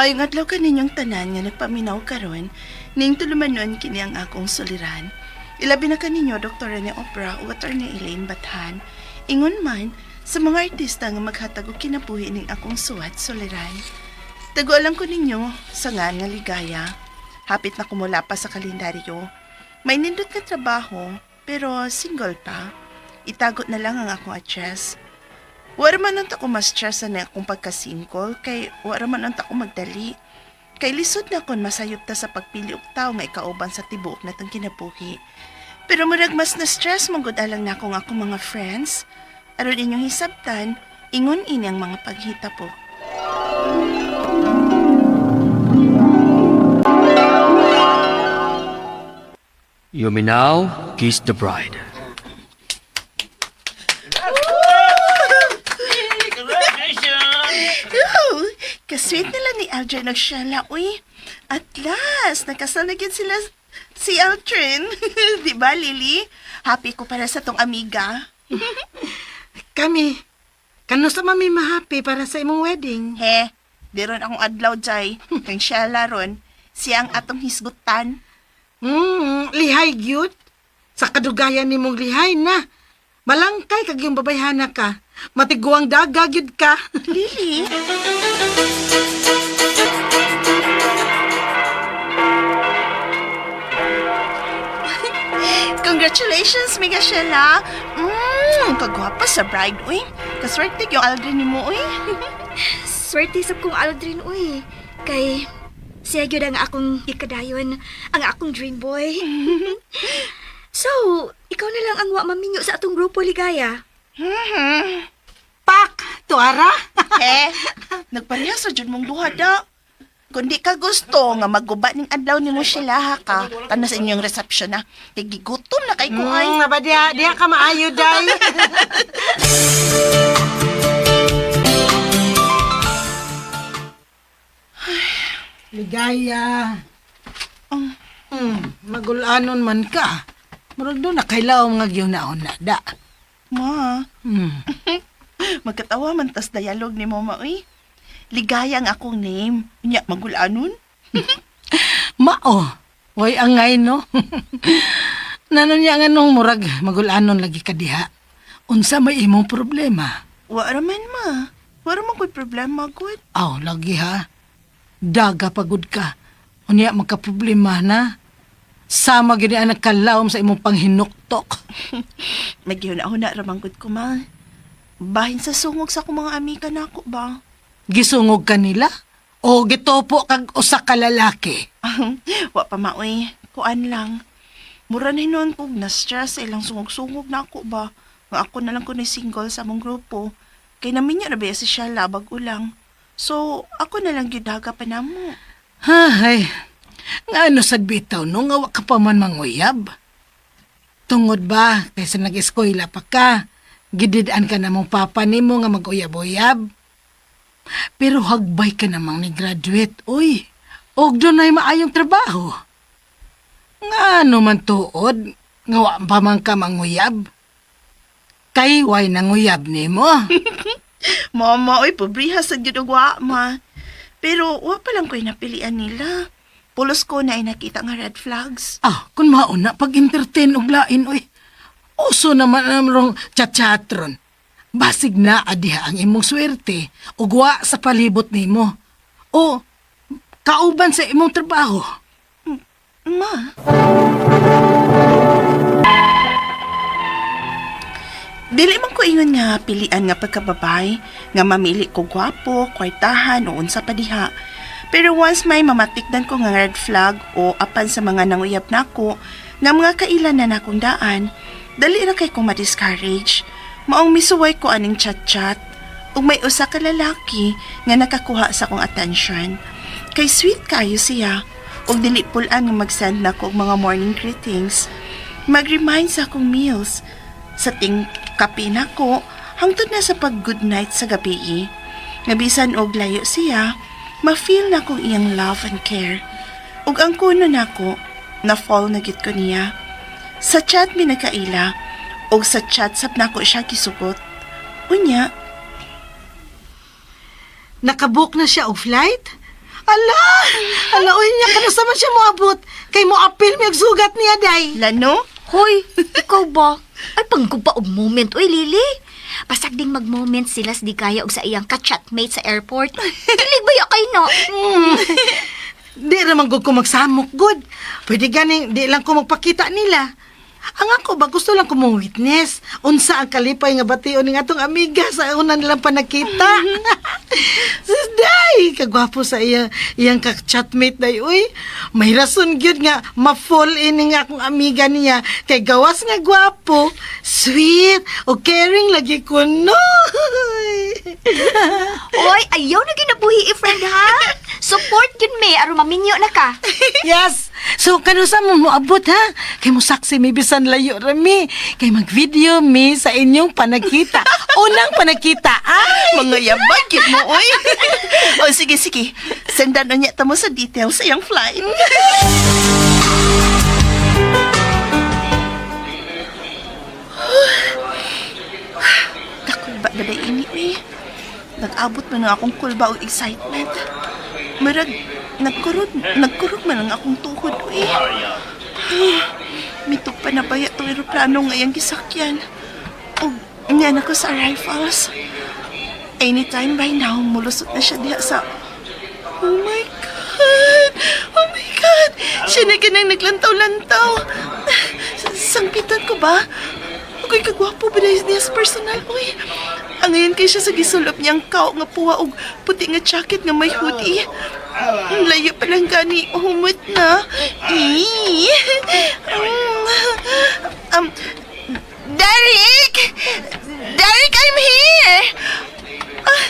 Maayong adlaw kaninyong tanan nga nagpaminaw karon ning tulumanon kini ang akong suliran. Ilabi na kaninyo Dr. Rene Opra ug Attorney Elaine Bathan. Ingon man sa mga artista nga maghatag og kinabuhi ning akong suwat suliran. Tagualan ko ninyo sa ngan nga Ligaya. Hapit na kumula pa sa kalendaryo. May nindot nga trabaho pero single pa. Itago na lang ang akong address. Wala man unta ko mas-stress na akong pagka-single kay wala man unta ko magdali. Kay lisod na kon masayop ta sa pagpili og tawo nga ikauban sa tibuok natong kinabuhi. Pero murag mas na-stress man gud alang nako nga akong mga friends. Aron inyong hisabtan, ingon ini ang mga paghitabo. You may now kiss the bride. Ooh, kasweet nila ni Aldrin og Shella, uy. At last, nakasal na gyud sila si Aldrin. Di ba, Lily? Happy ko para sa tong amiga. Kami, kano sa mami mahappy para sa imong wedding? He, di ron akong adlaw, Jai. Kang Shella ron, siya ang atong hisgutan. Lihay gyud. Sa kadugayan nimong lihay na. Malangkay kag yung babayhana ka. Matiguang daga gyud ka. Lily? Congratulations, Mega Shella. Kagwapa sa bride, uy. Kaswerte yung Aldrin ni mo, uy. Swerte sa kong Aldrin, uy. Kay siya gyud ang akong ikadayon, ang akong dream boy. So, ikaw na lang ang wa maminyo sa atong grupo, Ligaya. Pak, tuara. He, nagpareha sa dyan mong duha da. Kung di ka gusto nga maguba ning adlaw nimo sila ha ka, tanas inyong reception na. Kay gigutom na kay ko ay. Aba diha, diha ka maayo day. Ligaya. Magulanon man ka. Murag do nakailaw nga gyud na da. Ma, magkatawa man tas dialog ni mama uy. Ligaya ang akong name. Unya magulanon. Mao. Way angay no. Nanon niya nga nung murag magulanon lagi ka diha. Unsa may imong problema? Wa ra man ma. Wa ra man ko'y problema gud. Aw, lagi ha. Daga pagod ka. Unya magka-problema na. Sama gini ang nagkalawom sa imong panghinuktok. Nagyuna-una ra man gud ko ma. Bahin sa sungog sa akong mga amiga nako ba. Gisungog ka nila? O gitopo kag usa ka lalaki? Wa pa maoy, kuan lang. Mura na hinuon kog na-stress sa ilang sungog-sungog na ako ba. Nga ako na lang ko ni single sa among grupo. Kay naminyo na ba si Shella bag-o lang. So, ako na lang gyud haga pa namo. Hay, nga ano sad bitaw no nga wa ka pa man manguyab? Tungod ba kaysa nag-eskwela pa ka, gidid-an ka na mong papa nimo nga mag-uyab-uyab? Pero hagbay ka namang ni graduate, uy. Og dunay maayong trabaho. Nga ano man tuod, nga wa pa man ka manguyab. Kay way nanguyab nimo. Mama, oy, pobriha sa gyud og wa, ma. Pero wa pa lang ko'y napilian nila. Pulos ko na ay nakita nga red flags. Ah, kung mauna, pag-entertain og lain, uy. Uso naman ang rong chat-chatron. Basig na adiha ang imong swerte ug wa sa palibot nimo. O kauban sa imong trabaho. Ma. Dili man ko ingon nga pilian nga pagkababay, nga mamili ko gwapo, kwartahan o unsa pa diha. Pero once may mamatikdan ko nga red flag o apan sa mga nanguyab nako, nga mga kailan na nakong daan, dali ra kay ko ma-discourage. Maong misuway ko aning chat-chat ug may usa ka lalaki nga nakakuha sa akong attention. Kay sweet kayo siya ug dili pulan nga mag-send nako og mga morning greetings. Mag-remind sa akong meals. Sa ting kape nako hangtod na sa pag good night sa gabi. Nga bisan og layo siya, ma-feel na kong iyang love and care. Ug ang kuno nako, na-fall na gid ko niya. Sa chat mi nagkaila, ug sa chat sab nako siya gisugot. Unya, Nakabook na siya og flight? Ala! Ala, uy niya, kano man siya moabot? Kay mo apil mi og sugat niya, day. Lano? Hoy, ikaw ba? Ay, pangguba og moment. Uy, Lily. Pasag ding mag-moment sila sa di kaya og sa iyang ka-chatmate sa airport. Kilig ba ya kay no? Di raman gud ko magsamok gud. Pwede ganing di lang ko magpakita nila. Ang ako ba gusto lang ko mong witness. Unsa ang kalipay nga bation ning atong amiga sa una nilang panakita. Sis day, kagwapo sa iya iyang ka-chatmate day uy. May rason gyud nga ma-fall in nga akong amiga niya kay gawas nga gwapo, sweet o caring lagi ko no. Oy, ayaw na ginabuhi i-friend ha. Support yun me, aron maminyo na ka. Yes. So kanusa mo moabot ha? Kay mo saksi mi bisan layo ra mi. Kay mag-video mi sa inyong panagkita. Unang panagkita. Ay! Mga yabag yun mo, oy. O sige, sige. Sendan na niya tamo sa details sa iyang flight. Kakulba ba na ini, eh? Nag-abot man ang akong kulba o excitement. Marag, nagkurog, nagkurog man ang akong tuhod, uy. Mitok pa na baya itong eroplano ngayang gisakyan. O, nga na ko sa arrivals. Anytime by now, mulusot na siya diha sa... Oh my God! Oh my God! Siya na ganang naglantaw-lantaw. Sangpitan ko ba? Ako'y kagwapo ba na niya sa personal, uy? Ang ngayon kay siya sa gisulop niyang kao nga puwa og puti nga jacket nga may hoodie. Ang layo pa lang gani, humot na. Ee. Derek! Derek, I'm here! Ah,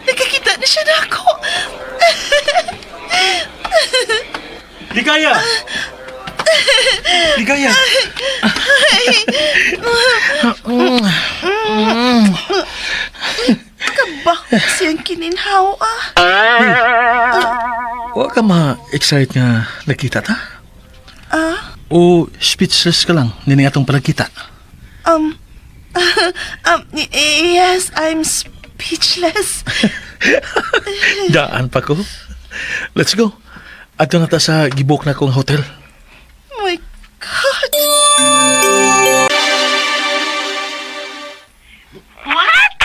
nakakita na siya na ako. Ligaya! Ligaya! Kabaho siyang kininhaw, ah. Wa ka ma-excite nga nagkita ta? Ah, O speechless ka lang nini atong palagkita? Yes, I'm speechless. Daan pa ko. Let's go. Adto na ta sa gibok na kong hotel. Oh my God! What?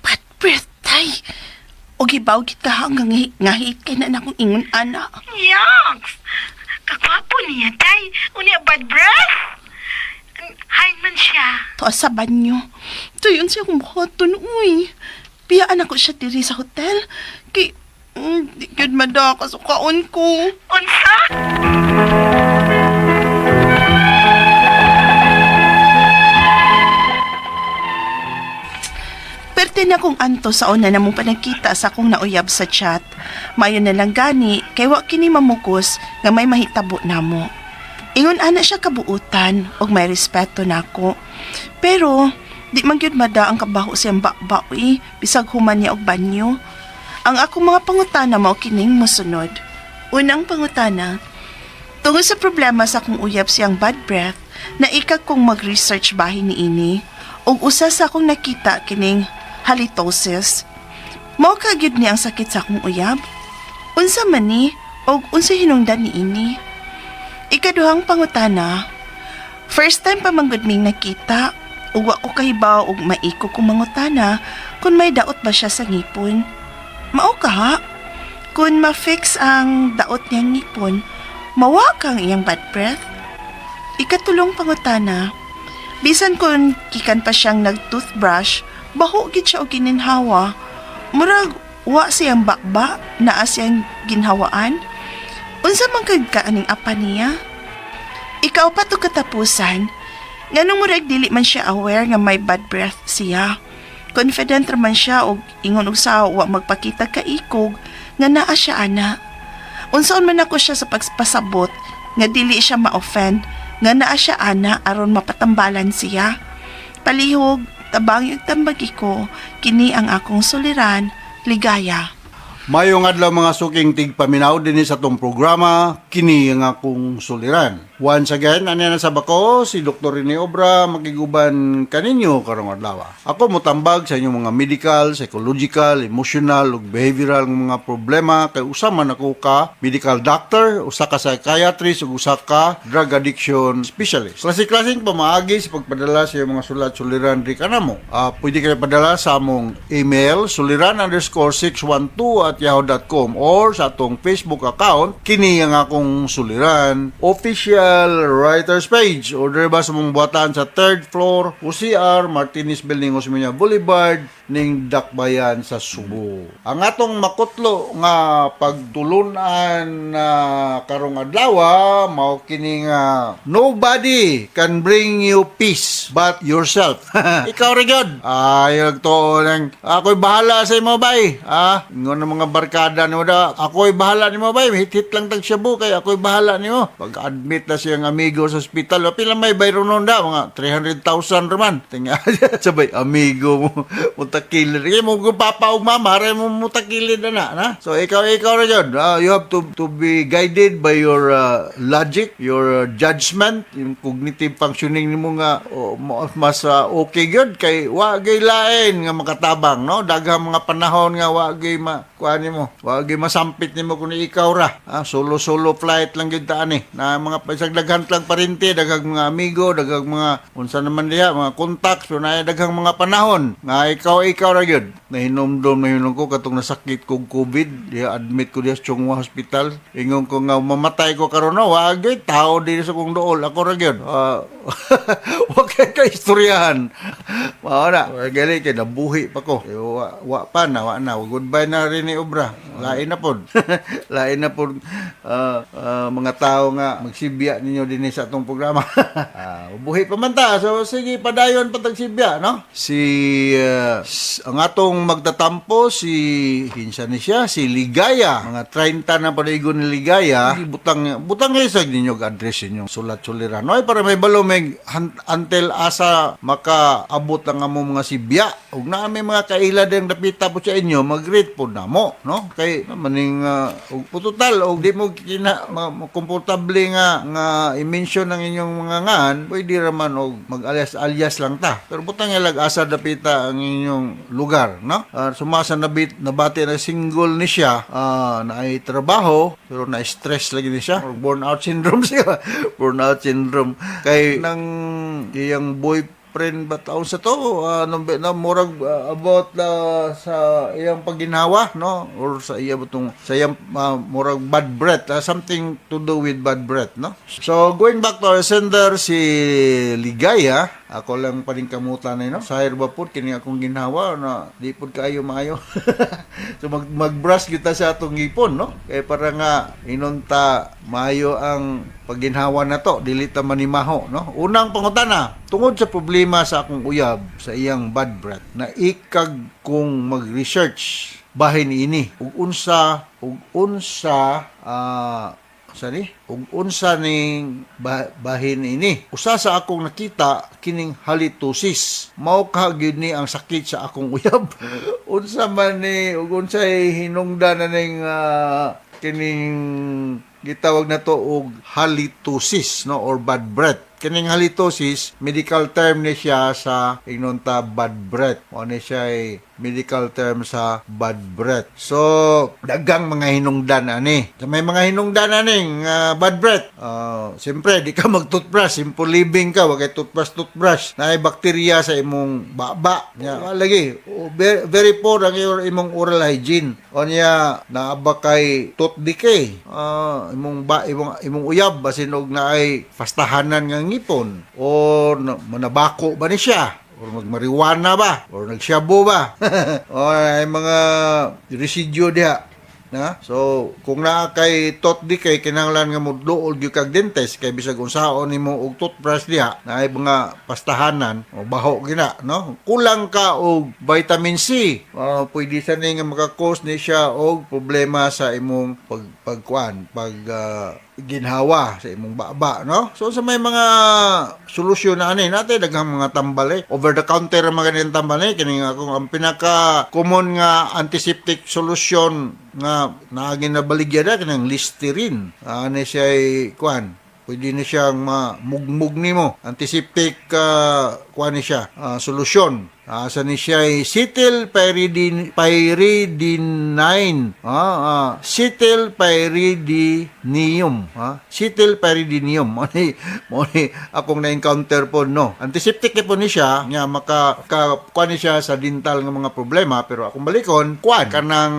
Bad breath, tay. O gibaw kita hanggang ngahit kay na akong ingon, ana. Yucks! Kagwapo niya, day. Unya bad breath. Hain man siya. To sa banyo. Tuyon siya kung buhaton, uy. Piyaan ako siya diri sa hotel. Kay, di gyud mada kasukaon ko. Unsa? Perte na kong anto sa una na mong panagkita sa akong nauyab sa chat. Mayo na lang gani, kay wa kini mamukos nga may mahitabo namo. Ingon ana siya kabuutan og may respeto nako. Pero di man gyud mada ang kabaho siyang bakba uy, bisag human niya og banyo. Ang akong mga pangutana mao kining mosunod. Unang pangutana, tungod sa problema sa akong uyab siyang bad breath, naika kong mag-research bahin niini ug usa sa akong nakita kining halitosis. Mao ka gyud ni ang sakit sa akong uyab? Unsa man ni og unsa hinungdan niini? Ikaduhang pangutana, first time pa man gud ming nakita ug wa ko kahibaw og maiko kong mangutana kung may daot ba siya sa ngipon. Mao ka ha? Kung ma-fix ang daot niyang ngipon, mawa kang iyang bad breath. Ikatulong pangutana, bisan kung kikan pa siyang nag-toothbrush, baho gid siya og gininhawa. Murag wa siyang bakba, naa siyang ginhawaan. Unsa man kag kaaning apa niya? Ikaw pa to katapusan, nganong murag dili man siya aware nga may bad breath siya. Confident ra man siya og ingon og sa wa magpakita kaikog nga naa siya ana. Unsaon man ako siya sa pagpasabot nga dili siya ma-offend nga naa siya ana aron mapatambalan siya. Palihog, tabang yung tambagi ko, kini ang akong suliran, ligaya. Mayong adlaw mga suking tigpaminaw dinhi sa atong programa kini ang akong suliran. Once again, ani na sa bako, si Dr. Rene Obra, makiguban kaninyo karong adlaw. Ako motambag sa inyong mga medical, psychological, emotional ug behavioral nga mga problema kay usa man ako ka medical doctor, usa ka psychiatrist ug usa ka drug addiction specialist. Klase-klaseng pamaagi sa pagpadala sa iyong mga sulat suliran diri kanamo. Pwede kayo padala sa among email suliran_612@yahoo.com or sa atong Facebook account, kini ang akong Suliran Official Writers Page, or diri ba sa mong buhatan sa third floor, OCR Martinez Building, Osmeña Boulevard, ning Dakbayan sa Subo. Ang atong makutlo nga pagtulunan na karong adlaw mao kini nga nobody can bring you peace but yourself. Ikaw ra gyud. Ay to nang ako'y bahala sa imo, bay. Ingon ng mga barkada nimo da, ako'y bahala nimo, bay. Hit-hit lang tag shabu kay ako'y bahala nimo. Pag-admit na siyang amigo sa ospital, pila may bayronon da, mga 300,000 raman. Tinga sabay amigo mo mutakilid. Kay mo kung papa ug mama ra mo mutakilid na na. So ikaw ra gyud. You have to be guided by your logic, your judgment, yung cognitive functioning nimo nga oh, mas okay gyud kay wa gyud lain nga makatabang, no? Daghang mga panahon nga wa gyud ma kuan nimo, wa gyud masampit nimo kun ikaw ra. Solo solo flight lang gyud ta ani. Na mga bisag daghan lang parente, daghang mga amigo, daghang mga unsa naman diha, mga contacts, pero naay daghang mga panahon nga ikaw ikaw ra gyud. Nahinumdom na ko katong nasakit kog COVID, diha admit ko diha sa Chong Hua Hospital. Ingon ko nga mamatay ko karon, no, wa gyud tao diri sa kong duol, ako ra gyud. Wa kay ka istoryahan. Mao na, wa gali kay nabuhi pa ko. Eh, wa pa na, wa na. Goodbye na rin ni Obra. Lain na pod. Lain na pod mga tao nga magsibya ninyo dinhi sa atong programa. Buhi pa man ta. So sige, padayon pa tagsibya, no? Si ang atong magtatampo, si kinsa ni siya, si Ligaya. Mga 30 na paligon ni Ligaya. Butang butang sa ninyo og address inyong sulat suliran. No, ay para may balumig until asa makaabot ang among mga sibya. Ug naa may mga kaila ding dapita po sa inyo, mag-greet po namo, no? Kay maning ug total og di mo kina komportable nga nga i-mention ang inyong mga ngan, pwede ra man og mag-alias-alias lang ta. Pero butang ilag asa dapita ang inyong lugar, no? Sumasa nabit nabati na single ni siya, na ay trabaho pero na stress lagi ni siya. Or burnout syndrome siya. Burnout syndrome kay nang iyang boyfriend ba taon sa to, nung, na murag about sa iyang pagginhawa, no, or sa iya butong sa iyang murag bad breath, something to do with bad breath, no? So going back to our sender, si Ligaya, ako lang paningkamutan na, no, sahir ba pud kini akong ginhawa na di pud kaayo maayo. So mag-brush kita sa atong ngipon, no, kay para nga inunta maayo ang pagginhawa na to, dili ta manimaho, no? Unang pangutana: tungod sa problema sa akong uyab sa iyang bad breath, na ikag kong mag-research bahin ini ug unsa sa ni ug unsa ning bahin ini. Usa sa akong nakita kining halitosis. Mao ka gyud ni ang sakit sa akong uyab. Unsa man ni ug unsay hinungdan na ning kining gitawag na to og halitosis, no, or bad breath? Kining halitosis, medical term ni siya sa ingnon ta bad breath. Mo ni siya ay medical term sa bad breath. So daghang mga hinungdan ani. So, may mga hinungdan ani nga bad breath. Siyempre di ka mag-toothbrush, simple living ka, wa kay toothbrush toothbrush. Naay bakterya sa imong baba. Nya wa lagi. O, very, very poor ang imong oral hygiene. O niya naa ba kay tooth decay. Imong ba imong imong uyab basin og naay pastahanan nga ngipon or manabako ba ni siya or magmariwana ba or nagsyabo ba o ay mga residue diha na. So kung naa kay tooth decay, kinahanglan nga moduol gyud kag dentist kay bisag unsaon nimo og toothbrush diha, naay mga pastahanan o baho gina, no? Kulang ka og vitamin C, pwede sa ni nga maka-cause ni siya og problema sa imong pag pagkuan pag ginhawa sa imong baba, no? So sa may mga solusyon na ani natin, daghang mga tambal eh. Over the counter ang mga ganyan tambal eh. Kini nga akong ang pinaka common nga antiseptic solution nga naagin na baligya na, kanang Listerine. Ani siya ay kuan. Pwede na siyang mamugmug nimo. Antiseptic kuan ni siya, solusyon. Asa ni siya ay cetyl pyridine pyridinine. Cetyl pyridinium. Cetyl pyridinium. Mo ni akong na-encounter po, no. Antiseptic po ni siya nga maka ka, kuan ni siya sa dental nga mga problema, pero akong balikon kuan kanang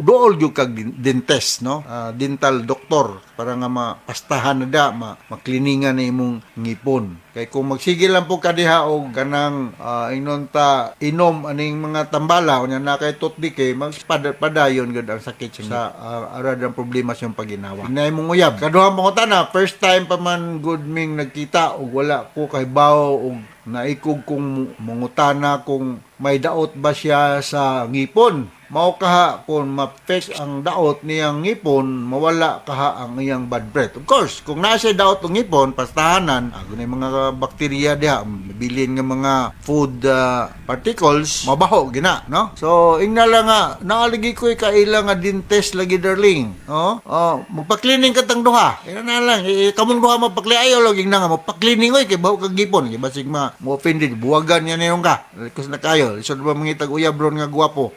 duol gyud kag dentist, no. Dental doctor para nga mapastahan na da, makliningan na imong ngipon. Kay kung magsige lang po ka diha og kanang ingnon ta inom aning mga tambala unya na kay tooth decay, magpadayon gud ang sakit sa arad ang problema sa iyong paginawa. Inay mong uyab. Kaduhang pangutana, first time pa man gud ming nagkita og wala ko kahibaw og naikog kong mangutana kung may daot ba siya sa ngipon. Mao kaha kung ma-fix ang daot niyang ngipon, mawala kaha ang iyang bad breath. Of course, kung naa siya daot ng ngipon, pastahanan, ago na yung mga bakterya diha, mabilin nga mga food particles, mabaho gina, no? So, ingna lang nga, naaligi ko'y kaila nga dentist lagi, darling. No? Oh, magpa-cleaning ka tang duha. Ina na lang, eh, kamong duha magpa-clean, ayo lang ingna nga magpa-cleaning oy kay baho kag ngipon, kay basig ma mo offended, buwagan niya niyong ka. Kus na kayo, lisod ba mangitag uyab ron nga gwapo.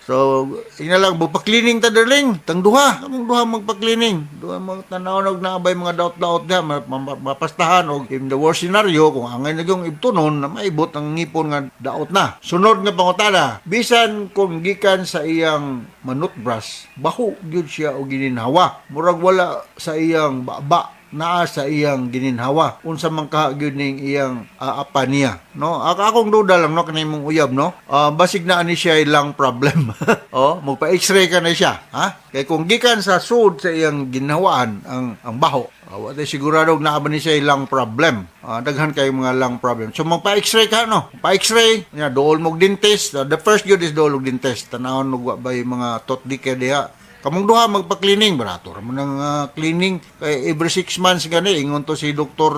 So, ina lang magpa-cleaning ta, darling, tang duha. Kamong duha magpa-cleaning. Duha mo tanaw og naabay mga daot-daot diha, mapastahan og in the worst scenario kung angay na yung ibtunon na maibot ang ngipon nga daot na. Sunod nga pangutana, bisan kung gikan sa iyang manutbrush, baho gyud siya og gininhawa. Murag wala sa iyang baba, naa sa iyang gininhawa. Unsa man kaha gyud ning iyang apa niya, no? Akong duda lang, no, kanay mong uyab, no, basig na ani siya lung problem. Oh, magpa x-ray ka na siya, ha, kay kung gikan sa sud sa iyang ginhawaan ang baho, wa tay sigurado naa ba ni siya lung problem. Daghan kay mga lung problem, so magpa x-ray ka, no, pa x-ray nya, duol mo og dentist. The first gyud is duol og dentist, tanawon og wa ba yung mga tooth decay diha. Kamong duha magpa-cleaning, barato ra man ang cleaning kay every 6 months gani ingon to si Dr.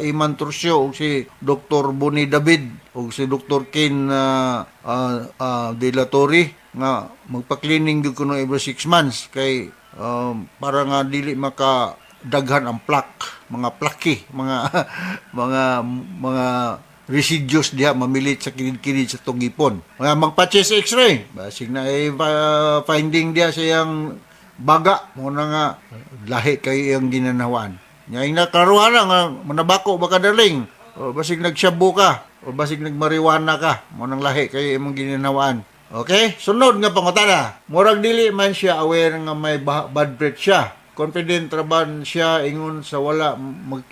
Iman Turcio ug si Dr. Boni David ug si Dr. Ken De La Torre nga magpa-cleaning gyud kuno every 6 months kay para nga dili maka daghan ang plaque, mga plaque, mga residues diha mamilit sa kilid-kilid sa tungipon. Mga magpa-chest x-ray, basig na eh, finding diha sa iyang baga, mo na nga lahi kay iyang ginanawaan. Nya ing nakaruha na nga manabako ba ka, darling? O basig nagshabu ka, o basig nagmariwana ka, mo nang lahi kay imong ginanawaan. Okay? Sunod nga pangutana. Murag dili man siya aware nga may bad breath siya. Confident ra ba siya ingon sa wala mag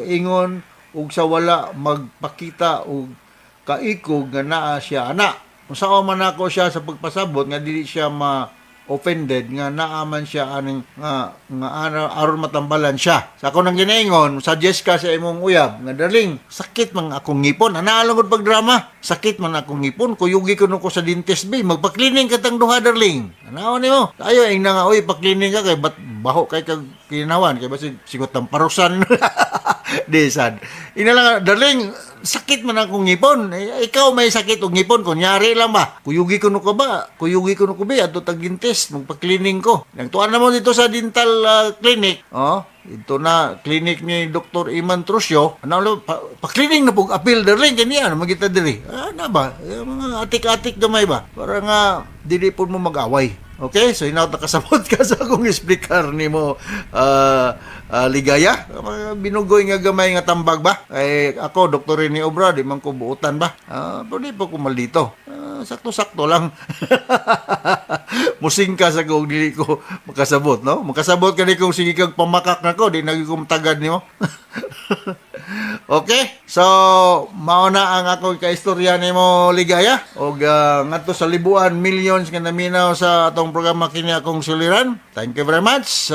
ingon ug sa wala magpakita og kaikog nga naa siya ana. Unsaon man ako siya sa pagpasabot nga dili siya ma offended nga naa man siya aning nga ana aron matambalan siya. Sa ako nang ginaingon, suggest ka sa imong uyab nga, "Darling, sakit man akong ngipon." Ana lang gud pagdrama. "Sakit man akong ngipon, kuyugi ko ko sa dentist be. Magpa-cleaning ka tang duha, darling." Anaon nimo. Ayo ing na nga, "Oy, pa-cleaning ka kay bat baho kay kag kinawan kay basig sigot ng parusan." Di sad. Ina lang, "Darling, sakit man akong ngipon." Eh, ikaw may sakit og ngipon, kunyari lang ba? "Kuyugi ko no ka ba? Kuyugi ko no ko be, adto tag dentist, magpa-cleaning ko." Nagtuan na mo dito sa dental clinic. Oh, ito na clinic ni Dr. Iman Trusio. Ano lo, pa-cleaning na pug apil, darling, kaniya na magita diri. Ah, na ba? Eh, mga atik-atik gamay ba? Para nga dili po mo mag-away. Okay, so hinaut nakasabot ka sa akong explicar nimo, ligaya. Mga binugoy nga gamay nga tambag ba? Ay ako Dr. Rene Obra, di man ko buutan ba? Pero di pa ko maldito. Sakto-sakto lang. Musing ka sa kung dili ko makasabot, no? Makasabot ka ni kung sige kag pamakak nako, di na ko matagad nimo. Okay? So, mao na ang akong kaistorya nimo, ligaya. Og ngadto sa libuan millions nga naminaw sa atong programa kini akong suliran. Thank you very much.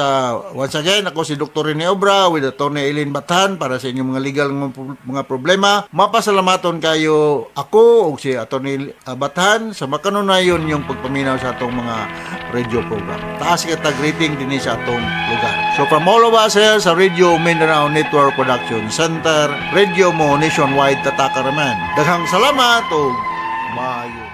Once again, ako si Dr. Rene Obra with Atty. Eileen Bathan para sa inyong mga legal mga problema. Mapasalamaton kayo ako ug si Atty. Bathan sa makanunayon yung pagpaminaw sa atong mga radio program. Taas kita rating dinhi sa atong lugar. So from all of us here sa Radio Mindanao Network Production Center, Radio mo nationwide, tatakaraman. Daghang salamat ug maayo.